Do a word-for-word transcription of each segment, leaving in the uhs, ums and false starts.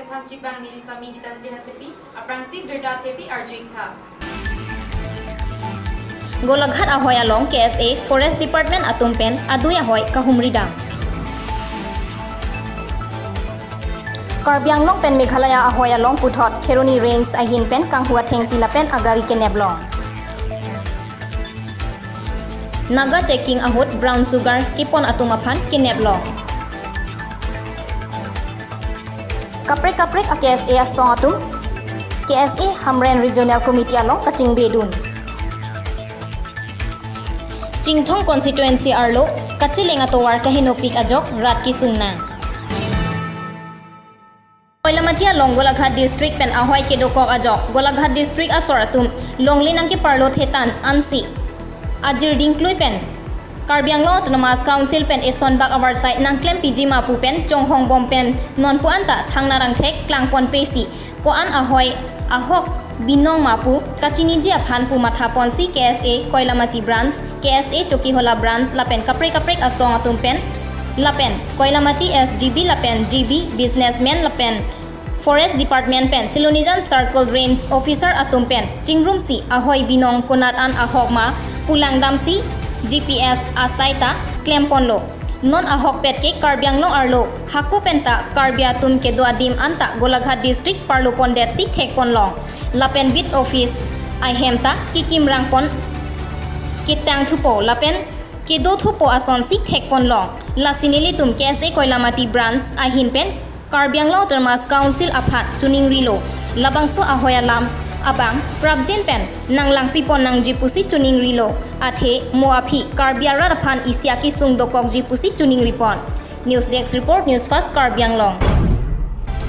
Thang chibang neli Sami Gitanjali Hansepi, aphrangsi birta thepi arju-ik tha. Golaghat ahoi along K S A Forest Department atum pen adui ahoi kahumri dam. Karbi Anglong pen Meghalaya ahoi along puthot Kheroni Range ahin pen kanghu athengpi lapen agari kenep long. Naga checking ahut brown sugar kepon atum aphan kenep long. Kaprek kaprek a K S A asong atum K S A Hamren Regional Committee along kachingbedun. Chinthong constituency arlo kacheleng atovar kahenopik ajok rat kesung nang. Koilamati along Golaghat district pen ahoi kedokok ajok Golaghat district asor atum longle nangkeparlo thetan ansi ajir dingklui pen Karbi Anglong Autonomous Council pen esonbak avarsai nangklem piji ma pu pen chonghong bom pen nonpu anta thangna rangthek klangpon pesi ko-an ahoi ahok binong ma pu kachiniji aphan pu mathaponsi K S A Koilamati branch, K S A Chokihola branch lapen kaprek kaprek asong atum pen lapen Koilamati S G B lapen G B businessman lapen Forest Department pen Silonijan Circle Range Officer atum pen chingrumsi ahoi binong konat an ahok ma pu langdamsi G P S asai ta klemponlo. Non ahokpet ke Karbi Anglong arlo hako penta Karbi atum kedo adim anta Golaghat district parlo pondetsi thekpon long. Lapen beat office ahem ta kekimrang pon ketang thupo lapen kedo thupo asonsi thekpon long. Lasi nelitum K S A Koilamati branch ahin pen Karbi Anglong Autonomous Council aphan choningrilo. Labangso ahoi alam abang prapjin pen nanglangpipon nangji pusi choningrilo. Athe mo aphi Karbi arat aphan isi akesung dokokji pusi choningripon. News Desk Report, News Fast Karbi Anglong.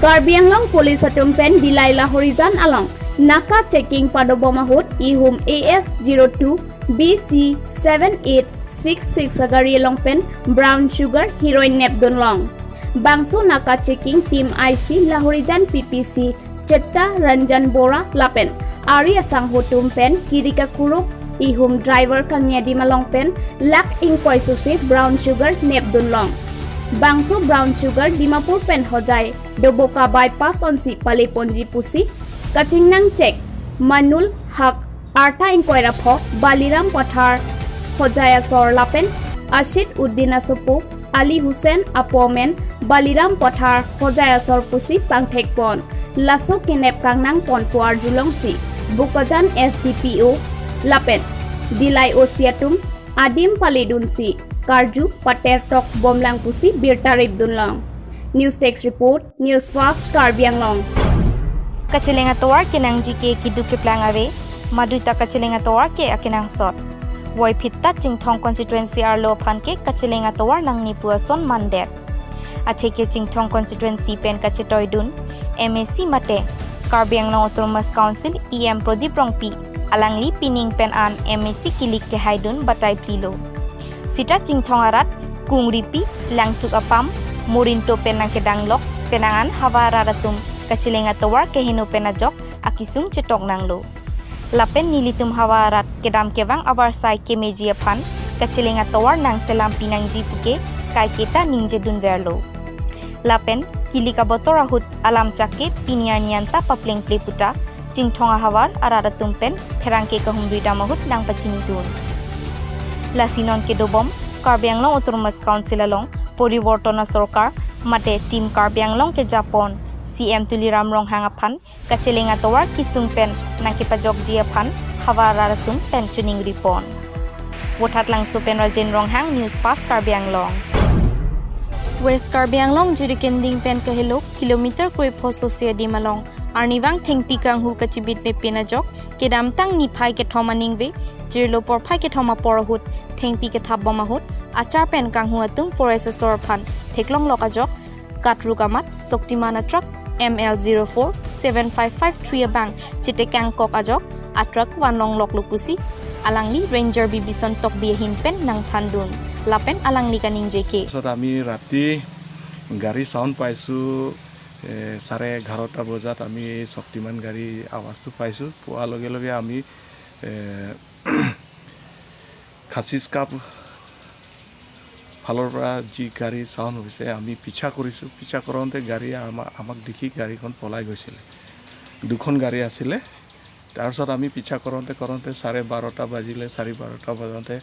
Karbi Anglong Police atum pen Dillai Lahorijan along naka checking padobom ahut ihum A S zero two B C seven eight six six agari along pen brown sugar heroin nepdun long. Bangso naka checking team I C Lahorijan P P C Chetta Ranjan Bora lapen ari asangho atum pen kiri kakuruk ihum driver kangni adim along pen lakh ingkoi sose brown sugar nepdun long. Bangso brown sugar Dimapur pen Hojai Doboka bypass onsi paleponji pusi kachingnang chek Manul Haq arta ingkoi ra pho Baliram Pathar Hojai asor lapen Ashid Uddin asopo Ali Hussain apo amen Baliram Pathar Hojai asor pusi pangthekpon. Laso kenep kangnangpon pu arjulongsi Bokajan S D P O lapen Dillai O C atum adim paledunsi karju patertok bomlang pusi birta ripdun long. News Desk Report, News Fast Karbi Anglong. Kacheleng atovar kenangji ke keduk keplang ave, maduita kacheleng atovar ke akenangsot. Voiphit ta Chinthong constituency arlo aphan ke kacheleng atovar nangne pu ason mandet. Atheke Chinthong constituency pen kachetoidun M A C mate Karbi Anglong Autonomous Council E M Prodip Rongpi alangli pining pen an M A C kilik kehaidun batai plilo. Sita Chinthong arat Kungripi, Langtuk Apam, Morinto pen nangkedanglok penang an havar arat atum kacheleng atovar keheno pen ajok akesung chetok nanglo. Lapen nelitum havar arat kedam kevang avarsai kemeji aphan kacheleng atovar nangselam pinangji puke kaiketa ningjedunverlo. Lapen kilik abotor ahut alam chak ke pini arni anta paplengple puta Chinthong ahavar arat atum pen pherangke kahumri dam ahut nangpachinidun. Lasi non kedobom Karbi Anglong Autonomous Council along poriborton asorkar mate Team Karbi Anglong kejapon C M Tuliram Ronghang aphan kacheleng atovar kesung pen nangkepajokji aphan havar arat atum pen choningripon. Vothatlangso pen Rajen Ronghang, News Fast Karbi Anglong. West Karbi Anglong Jirikinding pen kahelo kilometer krepho sose adim along arnivang thengpi kanghu kachibit mepin ajok kedamtang niphai kethom aningve jirlo porphai kethom apor ahut thengpi kethapbom ahut achar pen kanghu atum forest asor aphan theklonglok ajok katruk amat Shaktiman atruck M L zero four seven five five three abang chetekangkok ajok atruck vanlongloklo pusi alangli Ranger Bibison Tokbi ahin pen nangthandun lapen alangli kaningje ke. পিছত আমি ৰাতি গাড়ী চাউণ্ড পাইছোঁ, এ, চাৰে এঘাৰটা বজাত আমি এই শক্তিমান গাড়ী আৱাজটো পাইছোঁ। পোৱাৰ লগে লগে আমি, এ, খাচী স্কাপ ফালৰ পৰা যি গাড়ী চাউণ্ড হৈছে, আমি পিছা কৰিছোঁ। পিছা কৰোঁতে গাড়ী আমা-, আমাক দেখি গাড়ীখন পলাই গৈছিলে। দুখন গাড়ী আছিলে। তাৰপিছত আমি পিছা কৰোঁতে কৰোঁতে চাৰে বাৰটা বাজিলে। চাৰে বাৰটা বজাওঁতে,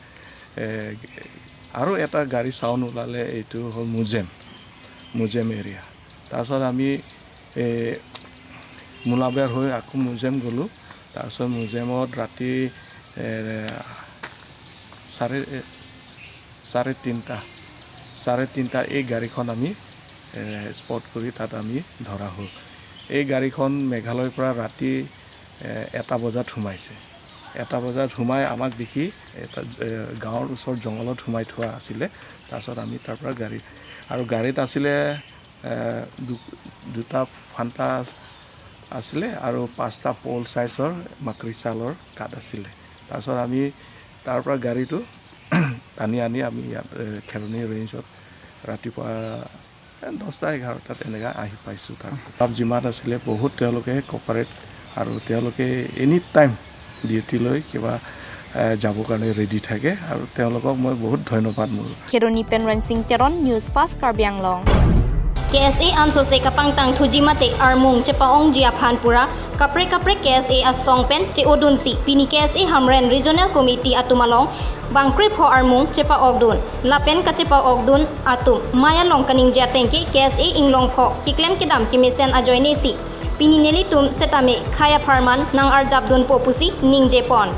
এ, আৰু এটা গাড়ী চাউণ্ড ওলালে, এইটো হ'ল মুজেম, মুজেম এৰিয়া। তাৰপিছত আমি, এ, মুলাবেৰ হৈ আকৌ মুজেম গ'লোঁ। তাৰপিছত মুজেমত ৰাতি, এ, চাৰে, এ, চাৰে তিনিটা, চাৰে তিনিটা এই গাড়ীখন আমি, এ, স্পট কৰি তাত আমি ধৰা হ'ল। এই গাড়ীখন মেঘালয়ৰ পৰা ৰাতি, এ, এটা বজাত সোমাইছে। এটা বজাত সোমাই আমাক দেখি এটা, এ, গাঁৱৰ ওচৰত জংঘলত সোমাই থোৱা আছিলে। তাৰপিছত আমি তাৰ পৰা গাড়ী, আৰু গাড়ীত আছিলে, এ, দু-, দুটা ফান্তা আছিলে আৰু পাঁচটা পল চাইজৰ মাকৰি চালৰ কাঠ আছিলে। তাৰপিছত আমি তাৰ পৰা গাড়ীটো টানি আনি আমি ইয়াত, এ, খেৰণি ৰেঞ্জত ৰাতিপুৱা, এ, দহটা এঘাৰটাত এনেকা আহি পাইছোঁ। তাৰ ষ্টাফ যিমান আছিলে, বহুত তেওঁলোকে কপাৰেট আৰু তেওঁলোকে এনি টাইম ডিউটি লৈ কিবা, এ, যাবৰ কাৰণে ৰেডি থাকে আৰু তেওঁলোকক মই বহুত ধন্যবাদ মোৰ। Kheroni pen Rensing Teron, News Fast Karbi Anglong. K S A ansose kapangtang thuji mate armung chepa-ongji aphan pura kaprek kaprek K S A asong pen che-odunsi pini K S A Hamren Regional Committee atum along bang krepho armung chepa-okdun. Lapen kachepa-okdun atum mei along kaningje ateng ke K S A inglongpho keklem kedam kemesen ajoinesi pini nelitum setame khei apharman nang-arjapdunpo pusi ningjepon.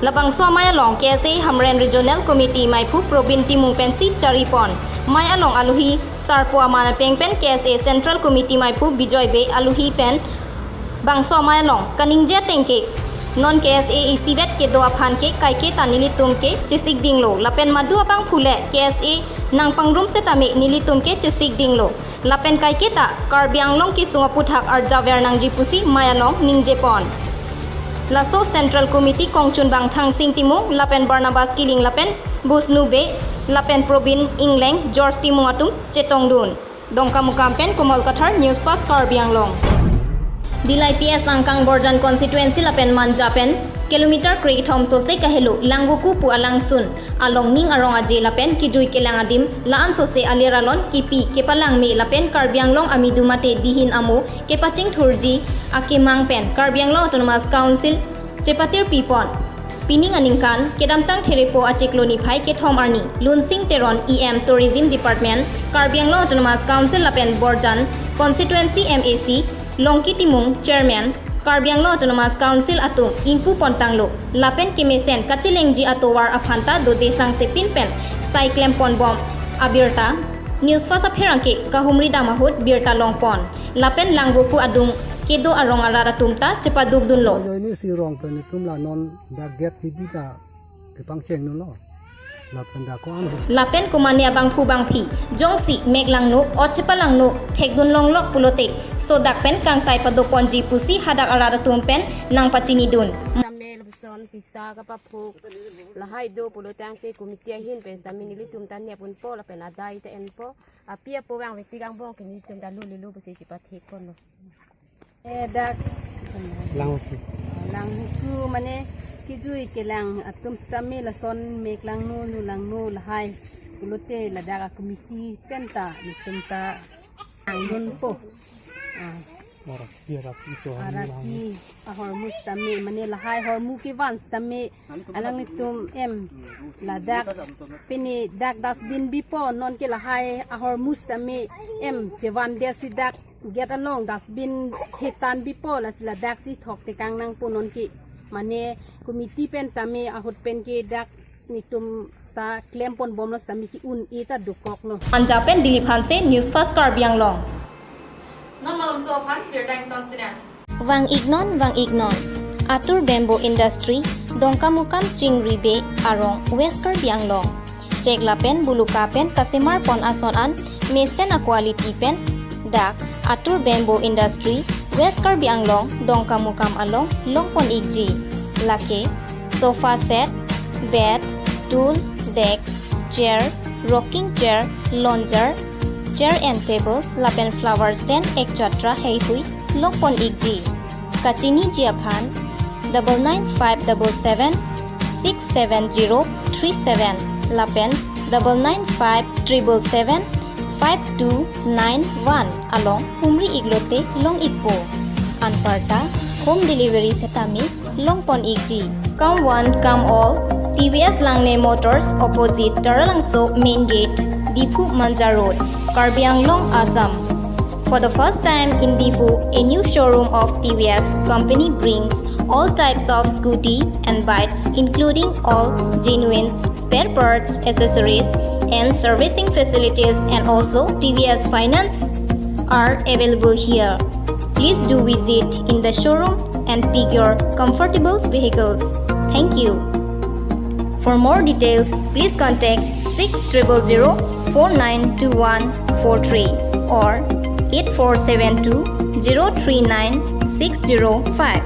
Labangso amei along K S A Hamren Regional Committee meiphu Probin Timung pensi charipon. Mei along alohi sarpo aman apeng pen K S A Central Committee meiphu Bijoy Bey alohi pen bangso amei along kaningje ateng ke non K S A isivet kedo aphan ke kaike ta nelitum ke chesik dinglo, lapen madu abangphu le K S A nangpangrum setame nelitum ke chesik dinglo. Lapen kaike ta Karbi Anglong kesung aputhak arjapver nangji pusi mei along ningjepon. Laso Central Committee kongchunbang Thangsing Timung lapen Barnabas Killing lapen Busnu Bey lapen Probin Ingleng, George Timung atum chetongdun. Dongkamukam pen Komal Kathar, News Fast Karbi Anglong. Dillai P S angkang Borjan constituency lapen Manja pen kilometer krekethom sose kahelo Langvoku pu alangsun along ning arong aje lapen kejui kelang adim la-an sose alir alon kipi kepalang me lapen Karbi Anglong amidu mate dihin amo kepachingthurji akemang pen Karbi Anglong Autonomous Council chepatirpipon. Pining aningkan kedamtang Therepo achiklo niphai kethom arni Lunsing Teron E M Tourism Department, Karbi Anglong Autonomous Council lapen Borjan Constituency M A C Longki Timung, Chairman, Karbi Anglong Autonomous Council atum ingpupontanglo. Lapen kemesen kachelengji atovar aphanta dode sangsepin pen sai klemponbom abirta News Fast apherangke kahumridam ahut birta longpon. Lapen Langvoku adung kedo arong arat atum ta chepadukdunlo. Ajoinesi rong pen itum la non dak gate hibi ta kepangchengdunlo. Lapen dak ko-an hus- Lapen komane abangphu bangphi jongsi mek langno, ot chepalangno, thekdun longlok pulote sodak pen kangsai padoponji pusi hadak arat atum pen nangpachinidun. Tame lapuson sisa kapaphuk lahai do pulo tangte committee ahin pen tame nelitum ta nepunpo lapen adai ta enpo. Api apo vang vetik angbong ke nelitum ta lulilo pusi chepathekponlo. Eh, dak Langvoku. Langvoku mane kejui kelang atum setame lason mek langno, nu langno lahai pulote ladak a-committee pen ta nelitum ta langdunpo. Ah. Araki, araki to, araki ahormu setame mane lahai ahormu kevan setame alanglitum em ladak pini dak dustbin bipo, nonke lahai ahormu setame em chevan desi dak gate along dustbin hetan bipo, lasi ladaksi thok tekang nangpo nonke. Mane committee pen tame ahut pen ke dak nelitum ta klemponbomlo setame ke-un-e ta dokoklo. Manja pen Dilip Hanse, News Fast Karbi Anglong. Non malomso aphan birta ingtonsinang. Vang-iknon, vang-iknon. Atur Bamboo Industry, Dongkamukam Chingri Bey arong, West Karbi Anglong. Chek lapen buluka pen kasemarpon ason an mesen a-quality pen dak Atur Bamboo Industry, West Karbi Anglong, Dongkamukam along longpon-ikji. Lake sofa set, bed, stool, desk, chair, rocking chair, lounger, chair and table, lapen flower stand, et cetera heihui longpon-ikji. Kachiniji aphan double nine five double seven six seven zero three seven lapen double nine five triple seven five two nine one along humri iklote long ikpo. Anparta home delivery setame longpon ikji. Come one, come all. T V S Langne Motors, opposite Taralangso Main Gate, Diphu Manja Road, Karbi Anglong, Assam. For the first time in Diphu, a new showroom of T V S company brings all types of scooty and bikes, including all genuine spare parts, accessories, and servicing facilities, and also T V S finance are available here. Please do visit in the showroom and pick your comfortable vehicles. Thank you. For more details, please contact six triple zero four nine two one four three or eight four seven two zero three nine six zero five.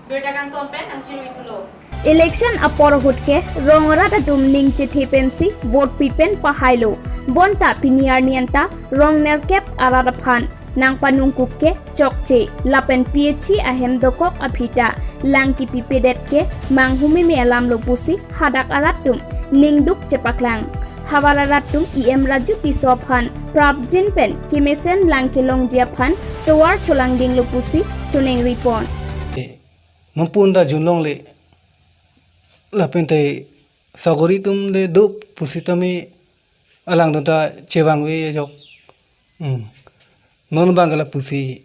Birta kangton pen nangchirui thulo. Election apor ahut ke rong arat atum ning chethe pensi vote pi pen pahailo. Bonta pini arni anta rong nerkep arat aphan nangpanungkuk ke chokche lapen P H C ahem dokok aphi ta lang kipipedet ke manghumeme alam lo pusi hadak arat atum ningduk chepaklang. Havar arat atum E M Raju Tisso aphan prapjin pen kemesen lang kelongji aphan tovar cholangdinglo pusi choningri pon. Nonpu anta junlongle lapen te sagori atum le do pusitame alangdun ta chevangve ajok. Hmm. Non abang ke lapusi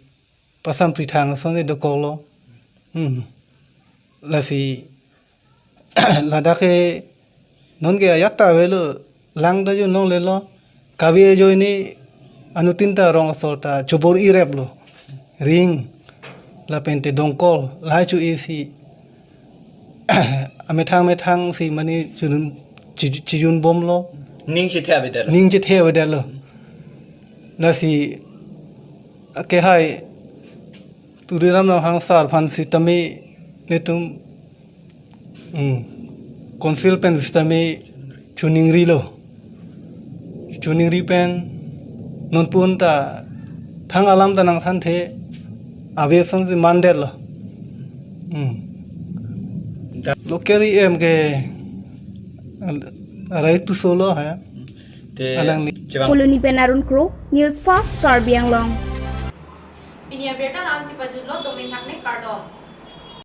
pasam prithang asonsi dokoklo. Hmm. Lasi ladak ke non ke ajat ta avelo, lang ta junlonglelo. Kave ajoine anuttin ta rong asor ta chobor-ireplo. Ring lapen te dongkol lahai chu-isi amethang methang si mane chunun chi-, chijunbomlo. Ning chethe avedetlo. Ning chethe avedetlo. Lasi akehai Tuliram Ronghang sar aphan sitame netum, hmm, council pen sitame choningrilo. Choningri pen nonpu anta thang alam ta nangthanthe, ave asonsi mandetlo. Hmm. Local E M ke Raju Tisso lo ha. Te alangli. Chevang. Koloni pen Arun Kro, News Fast Karbi Anglong. Pini abirta la-ansi pajutlo, domin thakme kardom.